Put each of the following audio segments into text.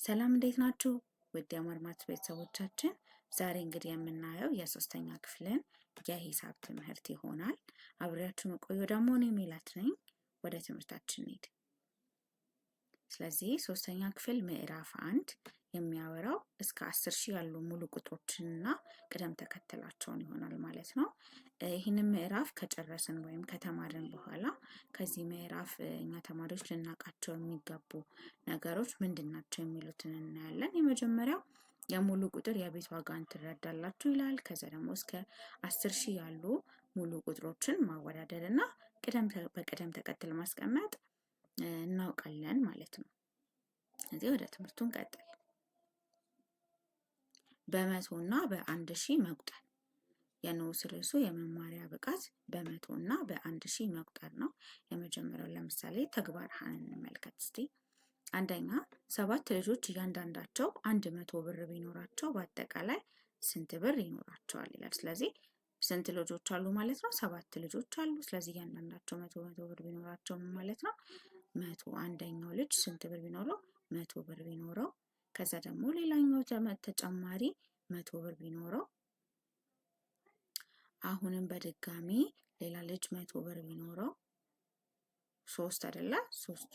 ሰላም እንዴት ናችሁ? ውድ የማርማት ቤተሰቦቻችን፣ ዛሬ እንግዲህ የምናየው የሶስተኛ ክፍልን የሂሳብ ትምህርት ይሆናል። አብሬያችሁ መቆየው ደግሞ እኔ ሜላት ነኝ። ወደ ትምህርታችን እንሂድ። ስለዚህ ሶስተኛ ክፍል ምዕራፍ 1 የሚያወራው እስከ 10,000 ያሉ ሙሉ ቁጥሮችንና ቅደም ተከተላቸውን ይሆናል ማለት ነው። ይህንን ምዕራፍ ከጨረስን ወይም ከተማርን በኋላ ከዚህ ምዕራፍ እኛ ተማሪዎች ልናውቃቸው የሚገቡ ነገሮች ምንድን ናቸው የሚሉትን እናያለን። የመጀመሪያው የሙሉ ቁጥር የቤት ዋጋን ትረዳላችሁ ይላል። ከዛ ደግሞ እስከ 10,000 ያሉ ሙሉ ቁጥሮችን ማወዳደር እና በቅደም ተከተል ማስቀመጥ እናውቃለን ማለት ነው። እዚህ ወደ ትምህርቱ እንቀጥል። በመቶ እና በ1,000 መቁጠር። የንዑስ ርዕሱ የመማሪያ ብቃት በመቶ እና በ1,000 መቁጠር ነው። የመጀመሪያው ለምሳሌ ተግባር ሀን እንመልከት እስቲ። አንደኛ፣ ሰባት ልጆች እያንዳንዳቸው 100 ብር ቢኖራቸው በአጠቃላይ ስንት ብር ይኖራቸዋል ይላል። ስለዚህ ስንት ልጆች አሉ ማለት ነው? ሰባት ልጆች አሉ። ስለዚህ እያንዳንዳቸው መቶ መቶ ብር ቢኖራቸው ምን ማለት ነው? 100። አንደኛው ልጅ ስንት ብር ቢኖረው? 100 ብር ቢኖረው፣ ከዛ ደግሞ ሌላኛው ተጨማሪ 100 ብር ቢኖረው፣ አሁንም በድጋሚ ሌላ ልጅ 100 ብር ቢኖረው፣ ሶስት አይደለ? ሶስት።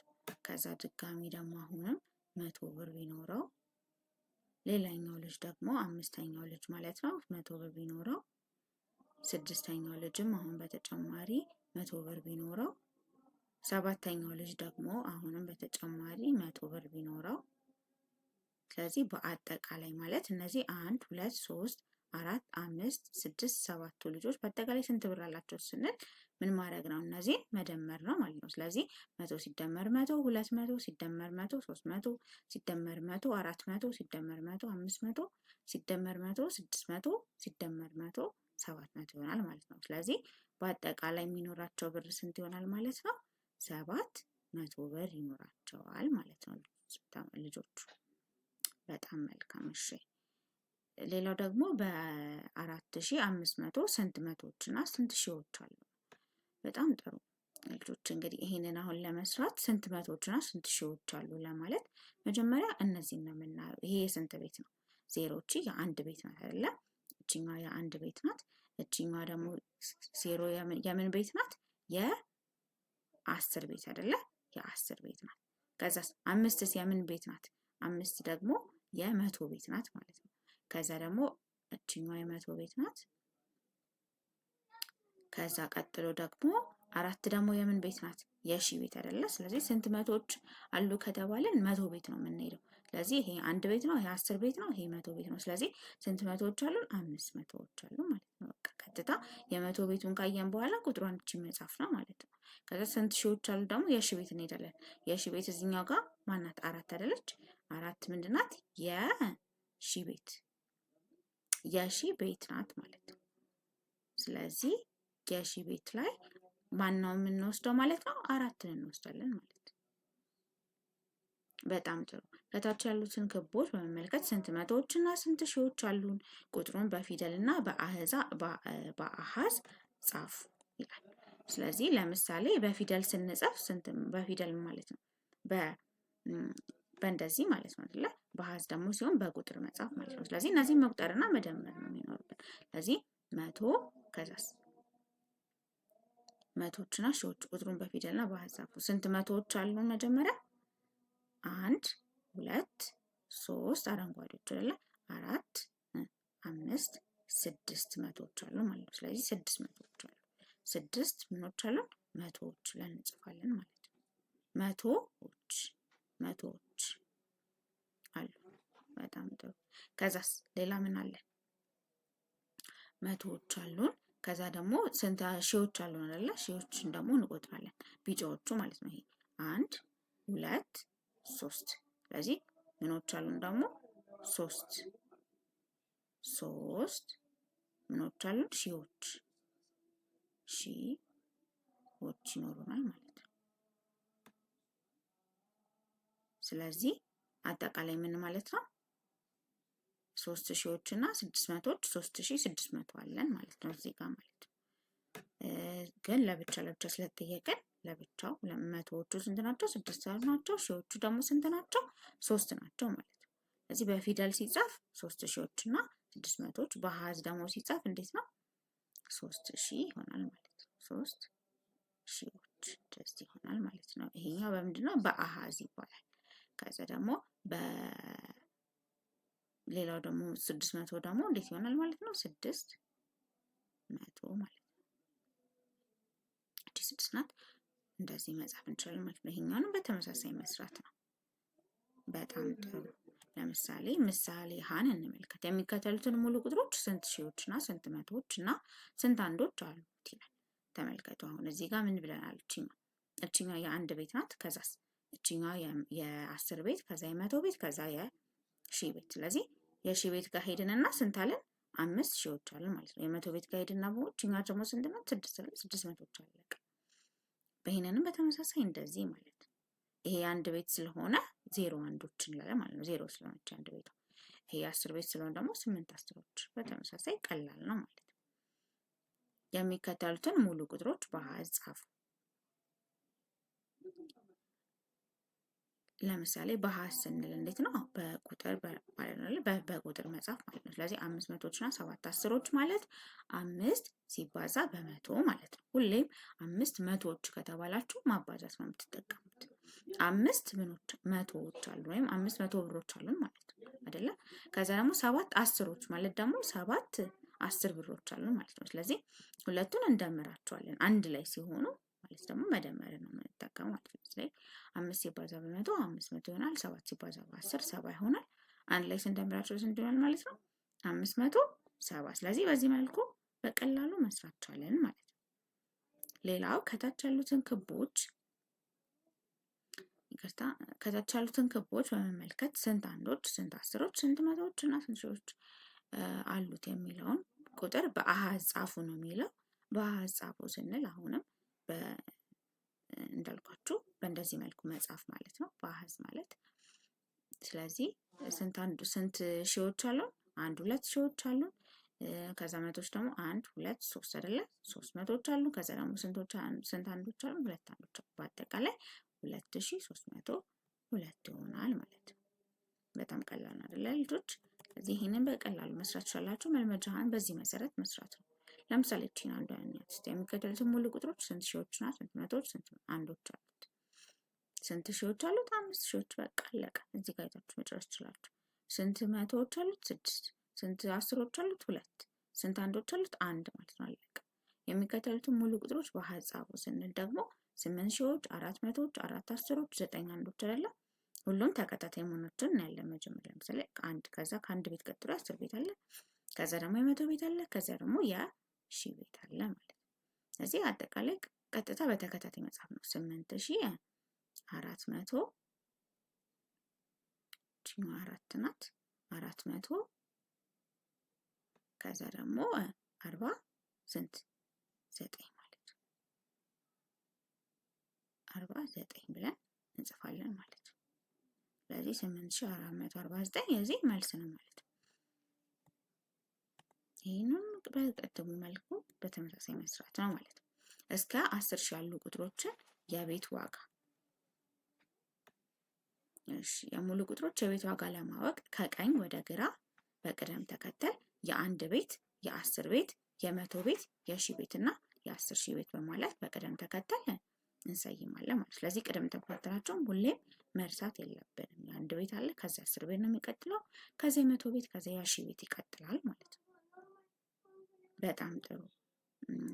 ከዛ ድጋሚ ደግሞ አሁንም 100 ብር ቢኖረው፣ ሌላኛው ልጅ ደግሞ አምስተኛው ልጅ ማለት ነው 100 ብር ቢኖረው፣ ስድስተኛው ልጅም አሁን በተጨማሪ 100 ብር ቢኖረው፣ ሰባተኛው ልጅ ደግሞ አሁንም በተጨማሪ 100 ብር ቢኖረው። ስለዚህ በአጠቃላይ ማለት እነዚህ 1 2 3 4 5 6 7ቱ ልጆች በአጠቃላይ ስንት ብር አላቸው ስንል ምን ማድረግ ነው? እነዚህን መደመር ነው ማለት ነው። ስለዚህ 100 ሲደመር 100 200 ሲደመር 100 300 ሲደመር 100 400 ሲደመር 100 500 ሲደመር 100 600 ሲደመር 100 700 ይሆናል ማለት ነው። ስለዚህ በአጠቃላይ የሚኖራቸው ብር ስንት ይሆናል ማለት ነው? 700 ብር ይኖራቸዋል ማለት ነው ልጆቹ። በጣም መልካም። እሺ፣ ሌላው ደግሞ በ4,500 ስንት መቶዎች እና ስንት ሺዎች አሉ? በጣም ጥሩ ልጆች። እንግዲህ ይሄንን አሁን ለመስራት ስንት መቶዎች እና ስንት ሺዎች አሉ ለማለት መጀመሪያ እነዚህን ነው የምናየው። ይሄ የስንት ቤት ነው? ዜሮቺ የአንድ ቤት ናት አይደለ? እቺኛዋ የአንድ ቤት ናት። እቺኛዋ ደግሞ ዜሮ የምን ቤት ናት? የ10 ቤት አይደለ? የ10 ቤት ናት። ከዛስ አምስትስ የምን ቤት ናት? አምስት ደግሞ የመቶ ቤት ናት ማለት ነው። ከዛ ደግሞ እቺኛዋ የመቶ ቤት ናት። ከዛ ቀጥሎ ደግሞ አራት ደግሞ የምን ቤት ናት? የሺ ቤት አይደለ? ስለዚህ ስንት መቶዎች አሉ ከተባለን 100 ቤት ነው የምንሄደው። ስለዚህ ይሄ አንድ ቤት ነው፣ ይሄ 10 ቤት ነው፣ ይሄ 100 ቤት ነው። ስለዚህ ስንት መቶዎች አሉን? 5 መቶዎች አሉ ማለት ነው። በቃ ቀጥታ የመቶ ቤቱን ካየን በኋላ ቁጥሯን እቺ መጻፍ ነው ማለት ነው። ከዛ ስንት ሺዎች አሉ ደግሞ የሺ ቤት እንሄዳለን። የሺ ቤት እዚህኛው ጋር ማናት? አራት አይደለች? አራት ምንድናት? የሺ ቤት፣ የሺ ቤት ናት ማለት ነው። ስለዚህ የሺ ቤት ላይ ማነው የምንወስደው ማለት ነው? አራትን እንወስዳለን ማለት ነው። በጣም ጥሩ። ከታች ያሉትን ክቦች በመመልከት ስንት መቶዎች እና ስንት ሺዎች አሉን? ቁጥሩን በፊደል እና በአሃዝ ጻፉ ይላል። ስለዚህ ለምሳሌ በፊደል ስንጽፍ ስንት በፊደል ማለት ነው? በእንደዚህ ማለት ነው አይደለ? በአሃዝ ደግሞ ሲሆን በቁጥር መጻፍ ማለት ነው። ስለዚህ እነዚህን መቁጠርና መደመር ነው የሚኖርብን። ስለዚህ 100፣ ከዛስ መቶዎችና ሺዎች ቁጥሩን በፊደልና በአሃዝ ጻፉ። ስንት መቶዎች አሉ? መጀመሪያ 1 2 3 አረንጓዴዎች አይደለ? 4 5 6 መቶዎች አሉ ማለት ነው። ስለዚህ 6 መቶዎች አሉ። 6 ምኖች አሉ? መቶዎች ብለን እንጽፋለን ማለት ነው። መቶዎች፣ መቶዎች አሉ። በጣም ጥሩ። ከዛስ ሌላ ምን አለ? መቶዎች አሉን። ከዛ ደግሞ ስንት ሺዎች አሉን አይደለ? ሺዎችን ደግሞ እንቆጥራለን። ቢጫዎቹ ማለት ነው። ይሄ 1 2 3። ስለዚህ ምኖች አሉን ደግሞ 3፣ 3 ምኖች አሉን? ሺዎች፣ ሺዎች ይኖሩናል ማለት ነው። ስለዚህ አጠቃላይ ምን ማለት ነው? 3 ሺዎች እና 6 መቶዎች 3,600 አለን ማለት ነው እዚህ ጋር ማለት ነው። ግን ለብቻ ለብቻ ስለተጠየቅን ለብቻው መቶዎቹ ስንት ናቸው? 6 ናቸው። ሺዎቹ ደግሞ ስንት ናቸው? 3 ናቸው ማለት ነው። ስለዚህ በፊደል ሲጻፍ ሶስት ሺዎች እና ስድስት መቶዎች፣ በአሃዝ ደግሞ ሲጻፍ እንዴት ነው? 3000 ይሆናል ማለት ነው። 3 ሺዎች እንደዚህ ይሆናል ማለት ነው። ይሄኛው በምንድን ነው? በአሃዝ ይባላል። ከዛ ደግሞ በሌላው ደግሞ 600 ደግሞ እንዴት ይሆናል ማለት ነው? 600 ማለት ነው። እቺ ስድስት ናት። እንደዚህ መጻፍ እንችላለን ማለት ነው። ይሄኛውንም በተመሳሳይ መስራት ነው። በጣም ጥሩ። ለምሳሌ ምሳሌ ሀን እንመልከት። የሚከተሉትን ሙሉ ቁጥሮች ስንት ሺዎች እና ስንት መቶዎች እና ስንት አንዶች አሉት ይላል። ተመልከቱ። አሁን እዚህ ጋር ምን ብለናል? እችኛዋ የአንድ ቤት ናት። ከዛስ እችኛዋ የአስር ቤት፣ ከዛ የመቶ ቤት፣ ከዛ የሺ ቤት። ስለዚህ የሺ ቤት ጋር ሄድንና ስንት አለን? አምስት ሺዎች አለን ማለት ነው። የመቶ ቤት ጋር ሄድና እችኛዋ ደግሞ ስንት ናት? ስድስት፣ ስድስት መቶዎች አለቀ። ይህንንም በተመሳሳይ እንደዚህ ማለት ነው። ይሄ የአንድ ቤት ስለሆነ ዜሮ አንዶች እንላለን ማለት ነው። ዜሮ ስለሆነች አንድ ቤቷ። ይሄ የአስር ቤት ስለሆነ ደግሞ ስምንት አስሮች። በተመሳሳይ ቀላል ነው ማለት ነው። የሚከተሉትን ሙሉ ቁጥሮች በአሃዝ ጻፉ። ለምሳሌ በአሃዝ ስንል እንዴት ነው? በቁጥር ማለት ነው። በቁጥር መጻፍ ማለት ነው። ስለዚህ አምስት መቶዎች እና ሰባት አስሮች ማለት አምስት ሲባዛ በመቶ ማለት ነው። ሁሌም አምስት መቶዎች ከተባላችሁ ማባዛት ነው የምትጠቀሙት። አምስት ምኖች መቶዎች አሉ ወይም 500 ብሮች አሉን ማለት ነው አይደለ? ከዛ ደግሞ ሰባት አስሮች ማለት ደግሞ ሰባት አስር ብሮች አሉን ማለት ነው። ስለዚህ ሁለቱን እንደምራቸዋለን አንድ ላይ ሲሆኑ ማለት ደግሞ መደመር ነው የምንጠቀመው ማለት ነው። ስለዚህ አምስት ሲባዛ በመቶ 500 ይሆናል። ሰባት ሲባዛ በአስር ሰባ ይሆናል። አንድ ላይ ስንደምራቸው ስንት ይሆናል ማለት ነው? 570። ስለዚህ በዚህ መልኩ በቀላሉ መስራት ቻለን ማለት ነው። ሌላው ከታች ያሉትን ክቦች፣ ይቅርታ፣ ከታች ያሉትን ክቦች በመመልከት ስንት አንዶች፣ ስንት አስሮች፣ ስንት መቶዎች እና ስንት ሺዎች አሉት የሚለውን ቁጥር በአሃዝ ጻፉ ነው የሚለው። በአሃዝ ጻፉ ስንል አሁንም እንዳልኳችሁ በእንደዚህ መልኩ መጻፍ ማለት ነው። በአሃዝ ማለት ስለዚህ ስንት አንዱ ስንት ሺዎች አሉን? አንድ ሁለት ሺዎች አሉን። ከዛ መቶዎች ደግሞ አንድ ሁለት ሶስት አይደለ? ሶስት መቶዎች አሉ። ከዛ ደግሞ ስንቶች ስንት አንዶች አሉ? ሁለት አንዶች አሉ። በአጠቃላይ 2302 ይሆናል ማለት ነው። በጣም ቀላል ነው አይደለ ልጆች? ስለዚህ ይህንን በቀላሉ መስራት ትችላላችሁ። መልመጃህን በዚህ መሰረት መስራት ነው። ለምሳሌ እቺን አንዷን እንያት እስቲ። የሚከተሉትን ሙሉ ቁጥሮች ስንት ሺዎች እና ስንት መቶዎች ስንት አንዶች አሉት? ስንት ሺዎች አሉት? አምስት ሺዎች። በቃ አለቀ። እዚህ ጋር አይታችሁ መጨረስ ትችላላችሁ። ስንት መቶዎች አሉት? ስድስት። ስንት አስሮች አሉት? ሁለት። ስንት አንዶች አሉት? አንድ ማለት ነው። አለቀ። የሚከተሉትን ሙሉ ቁጥሮች በአሃዝ ጻፉ ስንል ደግሞ ስምንት ሺዎች፣ አራት መቶዎች፣ አራት አስሮች፣ ዘጠኝ አንዶች አይደለ? ሁሉም ተከታታይ መሆናቸውን እናያለን። መጀመሪያ ለምሳሌ አንድ፣ ከዛ ከአንድ ቤት ቀጥሎ አስር ቤት አለ። ከዛ ደግሞ የመቶ ቤት አለ። ከዛ ደግሞ የሺ ቤት አለ ማለት ነው። ስለዚህ አጠቃላይ ቀጥታ በተከታታይ መጻፍ ነው። 8400፣ ይችኛዋ አራት ናት። 400፣ ከዛ ደግሞ አርባ ስንት ዘጠኝ ማለት ነው። 49 ብለን እንጽፋለን ማለት ነው። ስለዚህ 8449 የዚህ መልስ ነው ማለት ነው። ይህንም በቅድሙ መልኩ በተመሳሳይ መስራት ነው ማለት ነው። እስከ 10,000 ያሉ ቁጥሮችን የቤት ዋጋ፣ እሺ፣ የሙሉ ቁጥሮች የቤት ዋጋ ለማወቅ ከቀኝ ወደ ግራ በቅደም ተከተል የአንድ ቤት፣ የአስር ቤት፣ የመቶ ቤት፣ የሺ ቤት እና የ10,000 ቤት በማለት በቅደም ተከተል እንሰይማለን ማለት ነው። ስለዚህ ቅደም ተከተላቸውን ሁሌም መርሳት የለብንም። የአንድ ቤት አለ፣ ከዛ አስር ቤት ነው የሚቀጥለው፣ ከዛ የመቶ ቤት፣ ከዛ የሺ ቤት ይቀጥላል ማለት ነው። በጣም ጥሩ።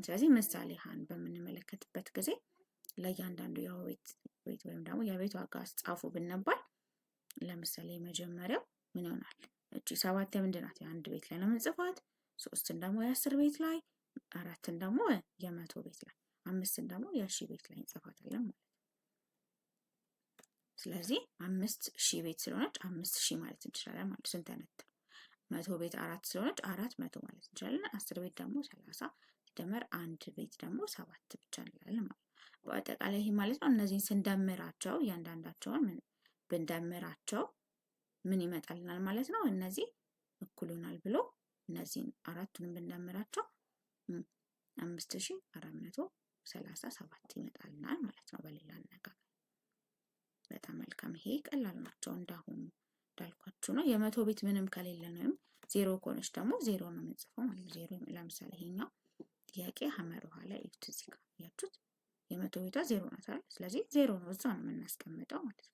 ስለዚህ ምሳሌ ሀን በምንመለከትበት ጊዜ ለእያንዳንዱ የቤት ቤት ወይም ደግሞ የቤት ዋጋ ጻፉ ብንባል ለምሳሌ የመጀመሪያው ምን ይሆናል? እቺ ሰባት የምንድን ናት? የአንድ ቤት ላይ ነው የምንጽፋት። ሶስትን ደግሞ የአስር ቤት ላይ፣ አራትን ደግሞ የመቶ ቤት ላይ፣ አምስትን ደግሞ የሺ ቤት ላይ እንጽፋታለን ማለት ነው። ስለዚህ 5,000 ቤት ስለሆነች 5,000 ማለት እንችላለን ማለት ስንተነትን። መቶ ቤት አራት ስለሆነች 400 ማለት እንችላለን። አስር ቤት ደግሞ 30 ሲደመር አንድ ቤት ደግሞ ሰባት ብቻ እንላለን ማለት ነው። በአጠቃላይ ይሄ ማለት ነው እነዚህን ስንደምራቸው እያንዳንዳቸውን ብንደምራቸው ምን ይመጣልናል ማለት ነው? እነዚህ እኩል ይሆናል ብሎ እነዚህን አራቱንም ብንደምራቸው 5437 ይመጣልናል ማለት ነው። በሌላ አነጋገር በጣም መልካም። ይሄ ቀላል ናቸው እንዳሁኑ። እንዳልኳችሁ ነው። የመቶ ቤት ምንም ከሌለ ነው ወይም ዜሮ ከሆነች ደግሞ ዜሮ ነው የምንጽፈው ማለት ነው። ዜሮ ለምሳሌ ይሄኛው ጥያቄ ሀመር ውሃ ላይ እዩት፣ እዚህ ጋር ያችሁት የመቶ ቤቷ ዜሮ ናት አይደል? ስለዚህ ዜሮ ነው እዛ ነው የምናስቀምጠው ማለት ነው።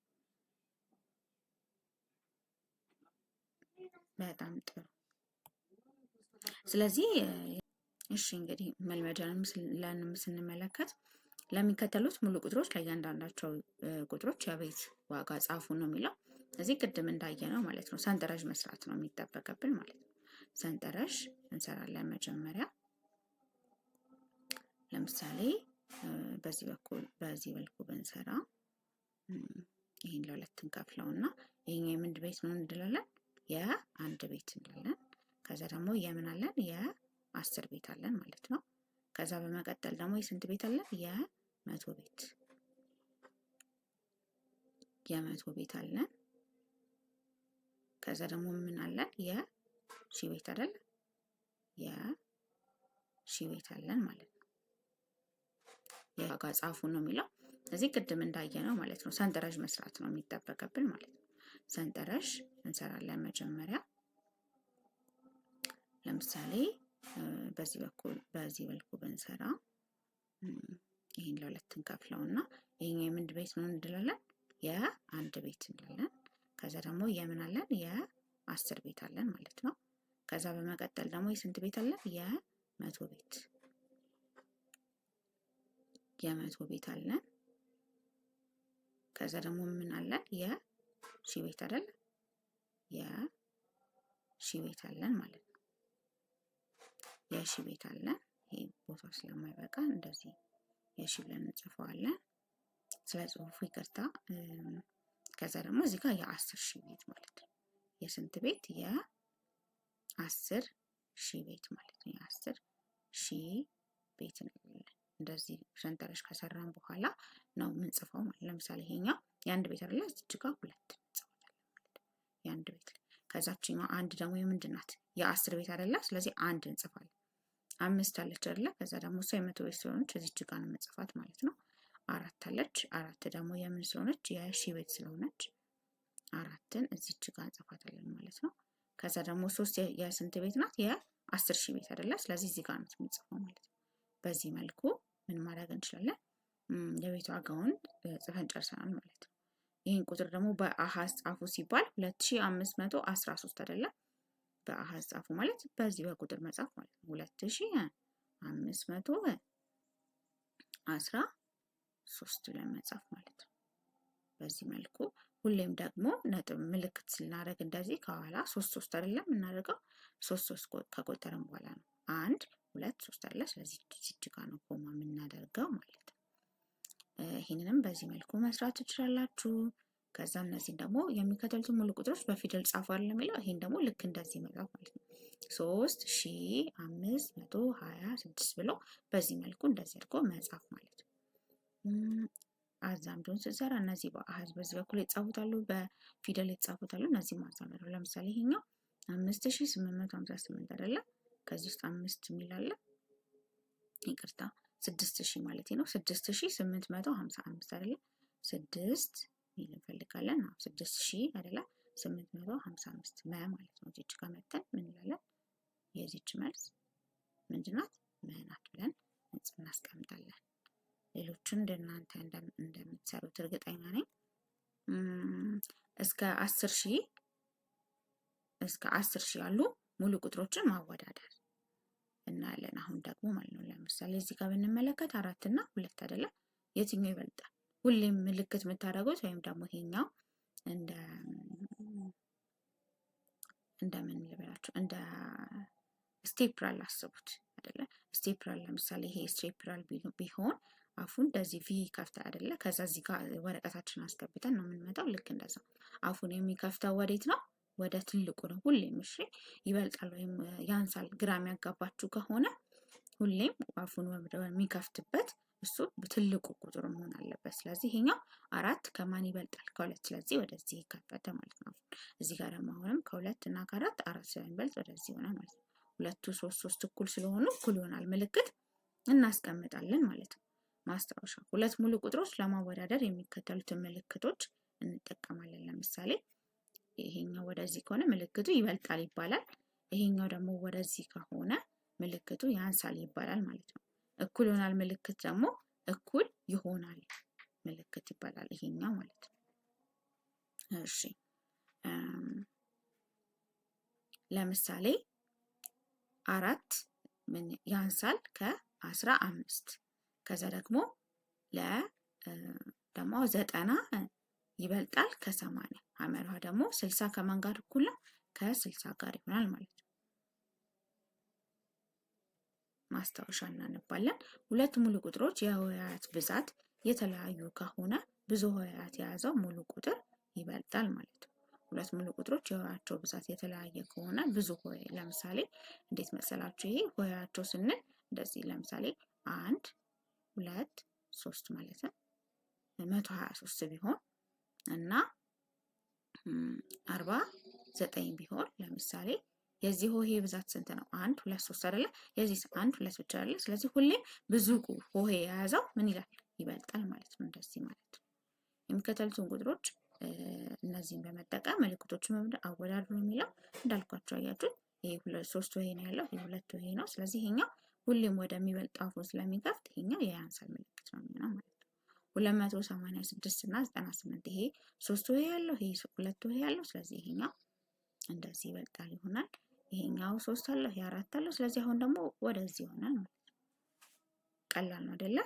በጣም ጥሩ። ስለዚህ እሺ እንግዲህ መልመጃንም ስንመለከት ለሚከተሉት ሙሉ ቁጥሮች ለእያንዳንዳቸው ቁጥሮች የቤት ዋጋ ጻፉ ነው የሚለው። እዚህ ቅድም እንዳየነው ማለት ነው ሰንጠረዥ መስራት ነው የሚጠበቅብን ማለት ነው። ሰንጠረዥ እንሰራለን መጀመሪያ። ለምሳሌ በዚህ በኩል በዚህ መልኩ ብንሰራ ይህን ለሁለት እንከፍለውና ይሄኛው የምንድ ቤት ነው እንላለን? የአንድ ቤት እንላለን። ከዛ ደግሞ የምን አለን? የአስር ቤት አለን ማለት ነው። ከዛ በመቀጠል ደግሞ የስንት ቤት አለን? የመቶ ቤት የመቶ ቤት አለን። ከዛ ደግሞ ምን አለን? የሺ ቤት አይደል? የሺ ቤት አለን ማለት ነው። የዋጋ ጻፉ ነው የሚለው። እዚህ ቅድም እንዳየነው ማለት ነው ሰንጠረዥ መስራት ነው የሚጠበቅብን ማለት ነው። ሰንጠረዥ እንሰራለን መጀመሪያ። ለምሳሌ በዚህ በኩል በዚህ መልኩ ብንሰራ ይህን ለሁለት እንከፍለውና ይሄኛው የምንድ ቤት ነው እንላለን? የአንድ ቤት እንላለን። ከዛ ደግሞ የምን አለን? የአስር ቤት አለን ማለት ነው። ከዛ በመቀጠል ደግሞ የስንት ቤት አለን? የመቶ ቤት የመቶ ቤት አለን። ከዛ ደግሞ ምን አለን? የሺ ቤት አይደል? የሺ ቤት አለን ማለት ነው። የሺ ቤት አለን። ይሄ ቦታው ስለማይበቃ እንደዚህ የሺ ብለን እንጽፈዋለን። ስለ ጽሁፉ ይቅርታ። ከዛ ደግሞ እዚህ ጋር የአስር ሺህ ቤት ማለት ነው። የስንት ቤት? የአስር ሺህ ቤት ማለት ነው። የአስር ሺህ ቤት እንላለን። እንደዚህ ሰንጠረዥ ከሰራን በኋላ ነው የምንጽፈው ማለት። ለምሳሌ ይሄኛው የአንድ ቤት አይደለ? እዚች ጋር ሁለት እንጽፋለን ማለት ነው። የአንድ ቤት ከዛችኛው አንድ ደግሞ የምንድን ናት? የአስር ቤት አይደለ? ስለዚህ አንድ እንጽፋለን። አምስት አለች አይደለ? ከዛ ደግሞ እሷ የመቶ ቤት ስለሆነች እዚች ጋር ነው የምንጽፋት ማለት ነው። አራት አለች። አራት ደግሞ የምን ስለሆነች? የሺ ቤት ስለሆነች አራትን እዚች ጋር እንጽፋታለን ማለት ነው። ከዛ ደግሞ ሶስት የስንት ቤት ናት? የአስር ሺህ ቤት አይደለ? ስለዚህ እዚህ ጋር ነው የምንጽፈው ማለት ነው። በዚህ መልኩ ምን ማድረግ እንችላለን? የቤት ዋጋውን ጽፈን ጨርሰናል ማለት ነው። ይህን ቁጥር ደግሞ በአሃዝ ጻፉ ሲባል 2513 አይደለ? በአሃዝ ጻፉ ማለት በዚህ በቁጥር መጻፍ ማለት ነው። 2513 ብለን መጻፍ ማለት ነው። በዚህ መልኩ ሁሌም ደግሞ ነጥብ ምልክት ስናደርግ እንደዚህ ከኋላ ሶስት ሶስት አይደለም የምናደርገው፣ ሶስት ሶስት ከቆጠርን በኋላ ነው። አንድ ሁለት ሶስት አይደለ? ስለዚህ እዚች ጋር ነው ኮማ የምናደርገው ማለት ነው። ይህንንም በዚህ መልኩ መስራት ትችላላችሁ። ከዛ እነዚህን ደግሞ የሚከተሉትን ሙሉ ቁጥሮች በፊደል ጻፉ አይደል የሚለው፣ ይሄን ደግሞ ልክ እንደዚህ መጻፍ ማለት ነው። 3526 ብሎ በዚህ መልኩ እንደዚህ አድርጎ መጻፍ ማለት ነው። አዛምዱን ስንሰራ እነዚህ በአሃዝ በዚህ በኩል የተጻፉታሉ፣ በፊደል የተጻፉታሉ። እነዚህ ማዛመድ ነው። ለምሳሌ ይሄኛው 5858 አይደለ? ከዚህ ውስጥ አምስት የሚል አለ። ይቅርታ 6000 ማለት ነው። 6855 አይደለ? ስድስት ሚል እንፈልጋለን። አዎ 6000 አይደለ? 855 መ ማለት ነው። እዚች ጋር መተን ምን እንላለን? የዚች መልስ ምንድናት? መ ናት ብለን እናስቀምጣለን። ሌሎቹን እንደናንተ እንደምትሰሩት እርግጠኛ ነኝ። እስከ 10,000 እስከ 10,000 ያሉ ሙሉ ቁጥሮችን ማወዳደር እናያለን። አሁን ደግሞ ማለት ነው ለምሳሌ እዚህ ጋር ብንመለከት አራት እና ሁለት አይደለ? የትኛው ይበልጣል? ሁሌም ምልክት የምታደርጉት ወይም ደግሞ ይሄኛው እንደ እንደምን ልበላችሁ እንደ stapler አስቡት አይደለ? stapler ለምሳሌ ይሄ stapler ቢሆን አፉ እንደዚህ V ከፍታ አይደለ? ከዛ እዚህ ጋር ወረቀታችንን አስገብተን ነው የምንመጣው። ልክ እንደዛ አፉን የሚከፍተው ወዴት ነው? ወደ ትልቁ ነው ሁሌም። እሺ ይበልጣል ወይም ያንሳል ግራ የሚያጋባችሁ ከሆነ ሁሌም አፉን የሚከፍትበት እሱ ትልቁ ቁጥር መሆን አለበት። ስለዚህ ይሄኛው አራት ከማን ይበልጣል? ከሁለት። ስለዚህ ወደዚህ ከፈተ ማለት ነው። እዚህ ጋር ደግሞ አሁንም ከሁለት እና ከአራት አራት ስለሚበልጥ ወደዚህ ይሆናል ማለት ነው። ሁለቱ ሶስት ሶስት እኩል ስለሆኑ እኩል ይሆናል ምልክት እናስቀምጣለን ማለት ነው። ማስታወሻ ሁለት ሙሉ ቁጥሮች ለማወዳደር የሚከተሉትን ምልክቶች እንጠቀማለን። ለምሳሌ ይሄኛው ወደዚህ ከሆነ ምልክቱ ይበልጣል ይባላል። ይሄኛው ደግሞ ወደዚህ ከሆነ ምልክቱ ያንሳል ይባላል ማለት ነው። እኩል ይሆናል ምልክት ደግሞ እኩል ይሆናል ምልክት ይባላል ይሄኛው ማለት ነው። እሺ፣ ለምሳሌ 4 ምን ያንሳል ከ15፣ ከዛ ደግሞ ደግሞ 90 ይበልጣል ከ80፣ ሐመርሃ ደግሞ 60 ከማን ጋር እኩል ነው? ከ60 ጋር ይሆናል ማለት ነው። ማስታወሻ እናነባለን። ሁለት ሙሉ ቁጥሮች የሆሄያት ብዛት የተለያዩ ከሆነ ብዙ ሆሄያት የያዘው ሙሉ ቁጥር ይበልጣል ማለት ነው። ሁለት ሙሉ ቁጥሮች የሆሄያቸው ብዛት የተለያየ ከሆነ ብዙ ሆሄ፣ ለምሳሌ እንዴት መሰላችሁ? ይሄ ሆሄያቸው ስንል እንደዚህ ለምሳሌ 1 2 3 ማለት ነው 123 ቢሆን እና 49 ቢሆን ለምሳሌ የዚህ ሆሄ ብዛት ስንት ነው? 1 2 3 አይደለ? የዚህ 1 2 ብቻ አይደለ? ስለዚህ ሁሌም ብዙ ሆሄ የያዘው ምን ይላል? ይበልጣል ማለት ነው። እንደዚህ ማለት ነው። የሚከተሉትን ቁጥሮች እነዚህን በመጠቀም ምልክቶችን አወዳድሩ ነው የሚለው። እንዳልኳቸው አያችሁት፣ ይሄ 3 ሆሄ ነው ያለው፣ ይሄ 2 ሆሄ ነው። ስለዚህ ይሄኛው ሁሌም ወደሚበልጠው አፉን ስለሚከፍት ይሄኛው የያንሳል ምልክት ነው የሚሆነው ማለት ነው። 286 እና 98፣ ይሄ 3 ሆሄ ያለው፣ ይሄ 2 ሆሄ ያለው፣ ስለዚህ ይሄኛው እንደዚህ ይበልጣል ይሆናል። ይሄኛው 3 አለው፣ ይሄ 4 አለው። ስለዚህ አሁን ደግሞ ወደዚህ ይሆናል ማለት ነው። ቀላል ነው አይደለ?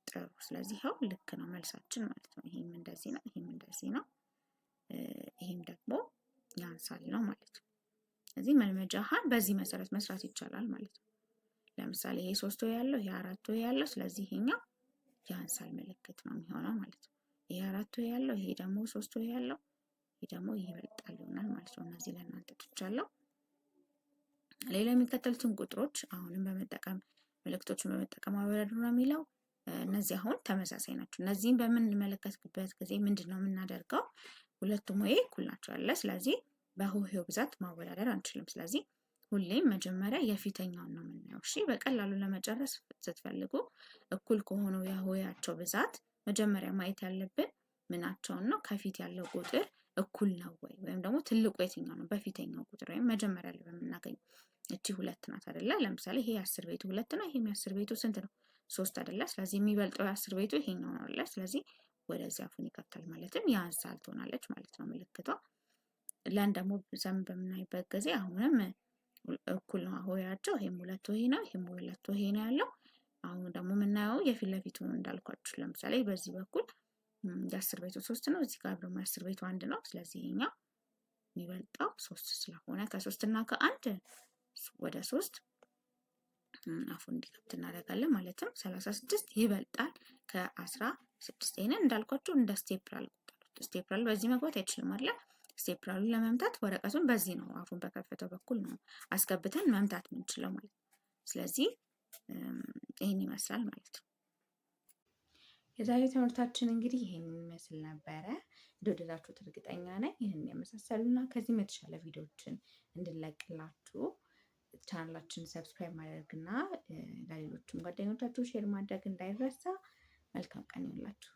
ጥሩ። ስለዚህ ይኸው ልክ ነው መልሳችን ማለት ነው። ይሄም እንደዚህ ነው፣ ይሄም እንደዚህ ነው፣ ይሄም ደግሞ ያንሳል ነው ማለት ነው። ስለዚህ መልመጃ ሀን በዚህ መሰረት መስራት ይቻላል ማለት ነው። ለምሳሌ ይሄ 3 ሆሄ ያለው፣ ይሄ 4 ሆሄ ያለው፣ ስለዚህ ይሄኛው ያንሳል ምልክት ነው የሚሆነው ማለት ነው። ይሄ 4 ሆሄ ያለው፣ ይሄ ደግሞ 3 ሆሄ ያለው፣ ይሄ ደግሞ ይበልጣል ይሆናል ማለት ነው። እነዚህ ለእናንተ ትቻለሁ። ሌላ የሚከተሉትን ቁጥሮች አሁንም በመጠቀም ምልክቶችን በመጠቀም አወዳድሩ ነው የሚለው። እነዚህ አሁን ተመሳሳይ ናቸው። እነዚህን በምንመለከትበት ጊዜ ምንድነው የምናደርገው? ሁለቱም ሆሄ እኩል ናቸው አይደለ? ስለዚህ በሆሄው ብዛት ማወዳደር አንችልም። ስለዚህ ሁሌም መጀመሪያ የፊተኛውን ነው የምናየው። እሺ፣ በቀላሉ ለመጨረስ ስትፈልጉ እኩል ከሆኑ የሆሄያቸው ብዛት መጀመሪያ ማየት ያለብን ምናቸውን ነው? ከፊት ያለው ቁጥር እኩል ነው ወይ፣ ወይም ደግሞ ትልቁ የትኛው ነው? በፊተኛው ቁጥር ወይም መጀመሪያ ላይ በምናገኘው እቺ 2 ናት አይደለ? ለምሳሌ ይሄ 10 ቤቱ 2 ነው። ይሄም 10 ቤቱ ስንት ነው? 3 አይደለ? ስለዚህ የሚበልጠው 10 ቤቱ ይሄኛው ነው አይደለ? ስለዚህ ወደዚህ አፉን ይከፍታል ማለትም ያንሳል ትሆናለች ማለት ነው ምልክቷ። ለን ደግሞ ዘም በምናይበት ጊዜ አሁንም እኩል ነው ሆሄያቸው። ይሄም 2 ሆሄ ነው፣ ይሄም 2 ሆሄ ነው ያለው። አሁን ደግሞ የምናየው የፊት ለፊቱ ነው እንዳልኳችሁ። ለምሳሌ በዚህ በኩል የ10 ቤቱ 3 ነው፣ እዚህ ጋር ደግሞ የ10 ቤቱ 1 ነው። ስለዚህ ይሄኛው የሚበልጠው 3 ስለሆነ ከ3 እና ከ1 ወደ 3 አፉን እንዲከፍት እናደርጋለን። ማለትም 36 ይበልጣል ከ16። ይሄንን እንዳልኳችሁ እንደ staple ቁጠሩት። Staple በዚህ መግባት አይችልም አይደለ? Staple ኡን ለመምታት ወረቀቱን በዚህ ነው አፉን በከፈተው በኩል ነው አስገብተን መምታት የምንችለው ማለት ነው። ስለዚህ ይሄን ይመስላል ማለት ነው። የዛሬው ትምህርታችን እንግዲህ ይሄን ይመስል ነበረ። እንደወደዳችሁት እርግጠኛ ነኝ። ይሄን የመሳሰሉና ከዚህም የተሻለ ቪዲዮዎችን እንድንለቅላችሁ ቻናላችንን subscribe ማድረግና ለሌሎችም ጓደኞቻችሁ share ማድረግ እንዳይረሳ። መልካም ቀን ይሁንላችሁ።